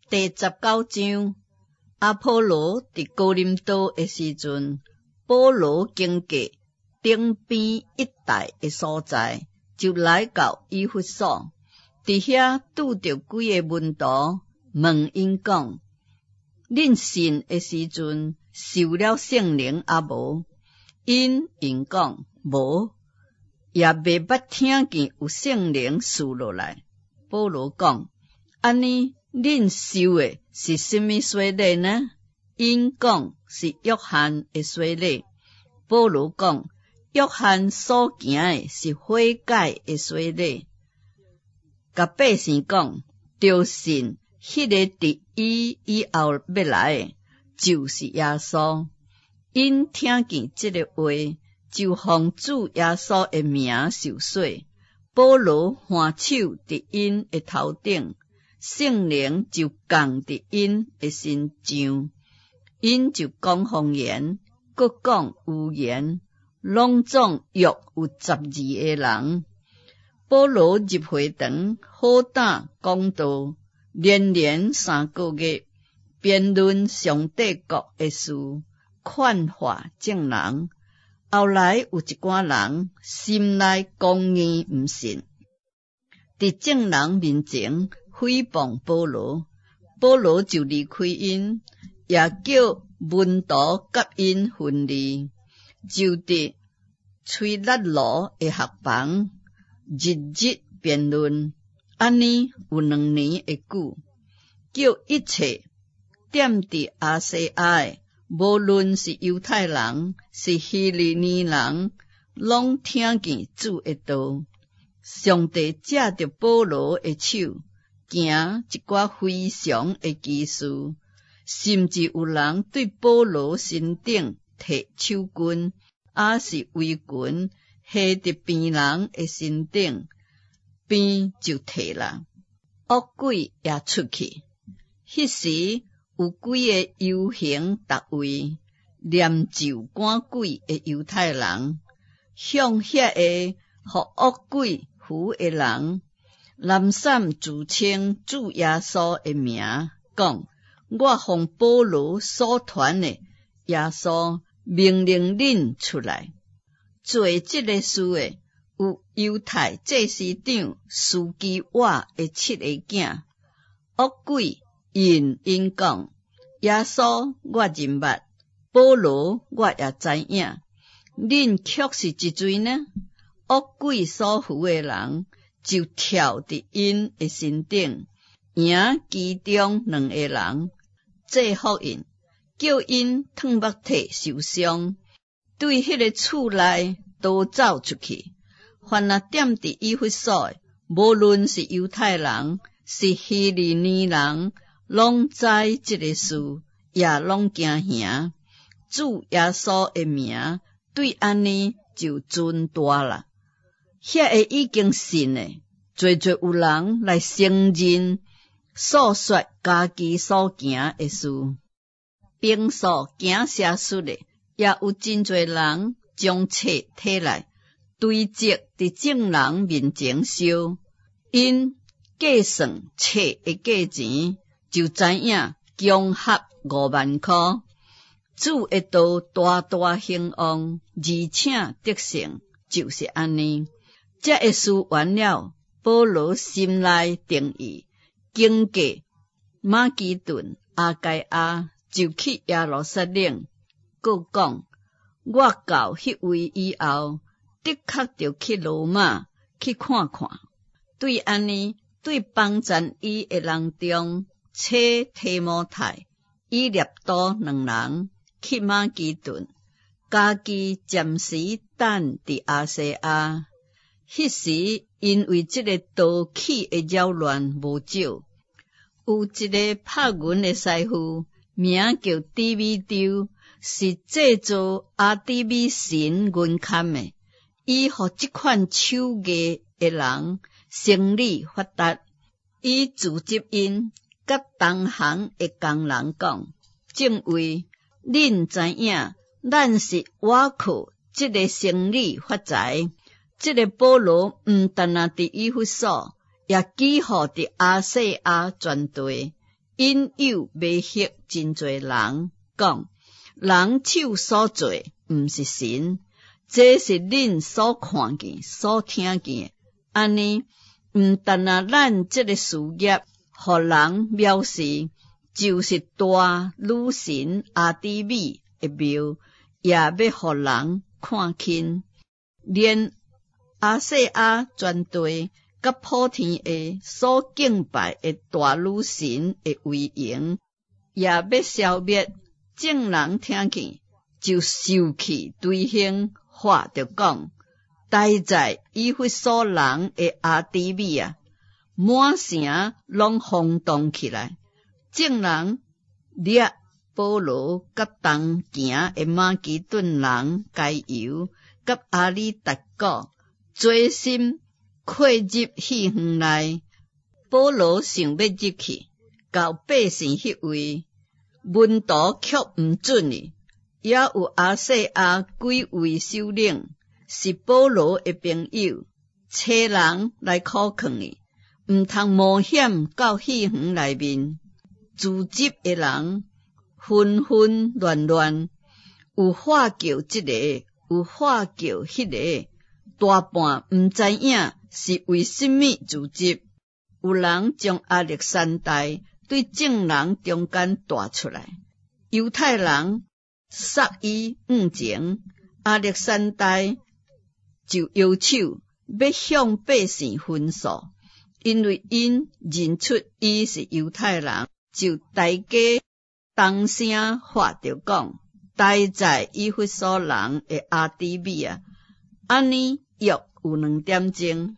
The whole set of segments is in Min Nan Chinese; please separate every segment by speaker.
Speaker 1: 第19章，阿波羅佇哥林多的時陣，保羅經過頂邊一帶的所在，就來到以弗所，佇遐拄著幾个門徒，問𪜶講：恁信的時陣受了聖靈抑無？𪜶應講無，也未捌聽見有聖靈賜落來。保羅講：按呢，恁受的是啥物洗禮呢？𪜶講是約翰的洗禮。保羅講：約翰所行的是悔改的洗禮，共百姓講，著信彼个佇伊以後欲來的，就是耶穌。𪜶聽見這个話，就奉主耶穌的名受洗。保羅按手佇𪜶的頭頂，聖靈就降佇𪜶的身上，𪜶就講方言，閣講預言，攏總約有12个人。保羅入會堂，好膽講道，連連3個月，辯論上帝國的事，勸化眾人。後來有一寡人心內剛硬毋信，佇眾人面前誹謗保羅，保羅就離開𪜶，也叫門徒佮𪜶分離，就佇推喇奴的學房日日辯論，按呢有2年的久，叫一切踮佇亞細亞的，無論是猶太人，是希利尼人，攏聽見主的道。上帝藉著保羅的手，行一寡非常的奇事，甚至有人對保羅身頂提手巾，抑是圍裙，繫佇病人的身頂，病就退啦，惡鬼也出去。彼時有幾个遊行逐位念咒趕鬼的猶太人，向遐个予惡鬼附的人，濫散自稱主耶穌的名，講：我奉保羅所傳的耶穌命令恁出來。做這个事的有猶太祭司長司基瓦的七个囝。惡鬼應𪜶講：耶穌我認捌，保羅我也知影，恁卻是一誰呢？惡鬼所附的人就跳佇𪜶的身頂，贏其中兩个人，制服𪜶，叫𪜶褪目體受傷，對彼个厝內逃走出去。凡若踮佇以弗所的，無論是猶太人，是希利尼人，攏知這个事，也攏驚嚇。主耶穌的名對按呢就尊大啦。遐个已經信的，濟濟有人來承認訴說家己所行的事，平素行邪術的，也有真濟人將冊提來堆積佇眾人面前燒，𪜶計算冊的價錢，就知影共合5萬箍。主的道大大興旺，而且得勝，就是按呢。這个事完了，保羅心內定意，經過馬其頓、亞該亞，就去耶路撒冷。閣講，我到彼位以後，的確著去羅馬去看看。對按呢，對幫贊伊的人中，差提摩太、以列都兩人去馬其頓，家己暫時等佇亞細亞。彼時因為這个道起的擾亂無少，有一个拍銀的師傅，名叫低米丟，是製造阿底米神銀崁的。伊予這款手藝的人生理發達，伊組織𪜶佮同行的工人講：眾位，恁知影，咱是倚靠這个生理發財。這个保羅毋但若佇以弗所，也幾乎佇亞細亞全地，引誘迷惑真濟人，講人手所做毋是神，這是恁所看見、所聽見。按呢，毋但若咱這個事業，予人藐視，就是大女神亞底米的廟，也欲予人看輕，連亞細亞全地佮普天下所敬拜的大女神的威榮，也欲消滅。眾人聽見，就受氣捶胸，喊著講：待在以弗所人的亞底米啊！滿城攏轟動起來。眾人掠保羅佮同行的馬其頓人該猶佮阿里達古，齊心扣入戲園內。保羅想欲入去，到百姓彼位，門徒卻毋准伊。也有亞細亞幾位首領是保羅的朋友，差人來苦勸伊，毋通冒險到戲園內面。聚集的人紛紛亂亂，有喊叫這个，有喊叫彼个，大半毋知影是為什麼聚集。有人將亞歷山大對眾人中間帶出來，猶太人捒伊向前，亞歷山大就搖手欲向百姓申訴，因為𪜶認出伊是猶太人，就大家同聲喊著講：待在以弗所人的亞底米啊！按呢約有2點鐘，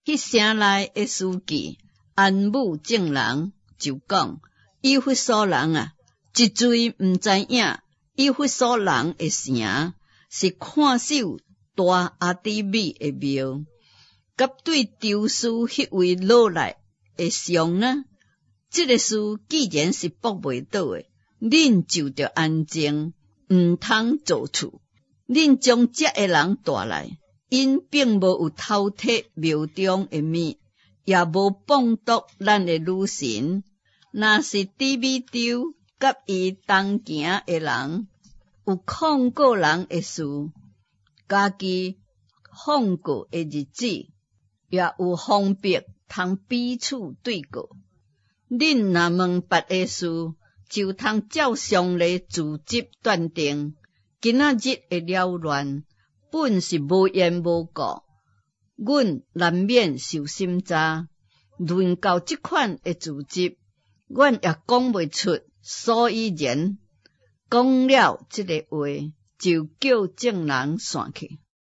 Speaker 1: 彼城內的司祭安撫眾人，就講：以弗所人啊，一濟毋知影，以弗所人的城是看守大亞底米的廟，佮對宙斯彼位落來的像呢？這个事既然是駁袂倒的，恁就著安靜，毋通造次。恁將這个人帶來，𪜶並無有偷提廟中的物，也無謗讟咱的女神。若是低米丟佮伊同行的人有控告人的事，家己放告的日子，也有方便通彼此對告。恁若問別的事，就通照常例聚集斷定。今仔日的擾亂，本是無緣無故，阮難免受審查。論到這款的聚集，阮也講袂出所以然。講了這个話，就叫眾人散去。